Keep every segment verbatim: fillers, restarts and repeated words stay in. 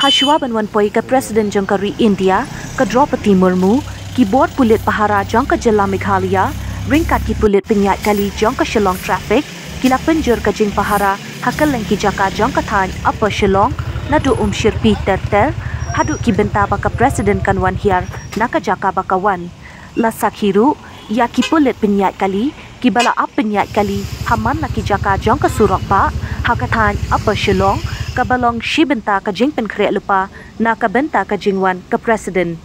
Hashwa ban wan poi ka President jong ka ri India, ka Droupadi Murmu, ki bor pulit pahara jong ka jylla Meghalaya, ryngkat ki pulit pynïaid kali jong ka Shillong Traffic, ki la pynjur ka jingpahara ha kylleng ki jaka jong ka thaiñ Upper Shillong, naduh Umshyrpi ter ter haduh ki bynta ba ka President kan wan hiar na ka jaka ba ka wan. La sakhi ruh ïa ki pulit pynïaid kali kiba la ap pynïaid kali ha man la ki jaka jong ka surok bah ha ka thaiñ Upper Shillong, kaba long shi bynta ka jingpynkhreh lypa na ka bynta ka jingwan ka President.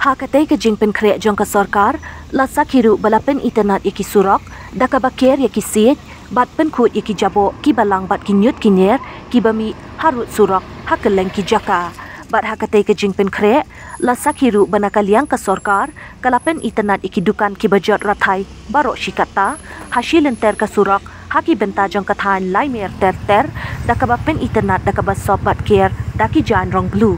Ha katei ka jingpynkhreh jong ka sorkar, la sakhi ruh ba la pynitynnad ïa ki surok da kaba ker ïa ki siej bad pynkhuid ïa ki jaboh kiba lang bad ki ñiut ki ñier kiba mih harud surok ha kylleng ki jaka. Bad ha katei ka jingpynkhreh, la sakhi ruh ba na ka liang ka sorkar ka la pynitynnad ïa ki dukan kiba jot rathai baroh shi katta ha shi lynter ka surok ha ki bynta jong ka thaiñ Laimer ter ter, da kaba pynitynnad da kaba sop bad ker da ki jaiñ rong blue.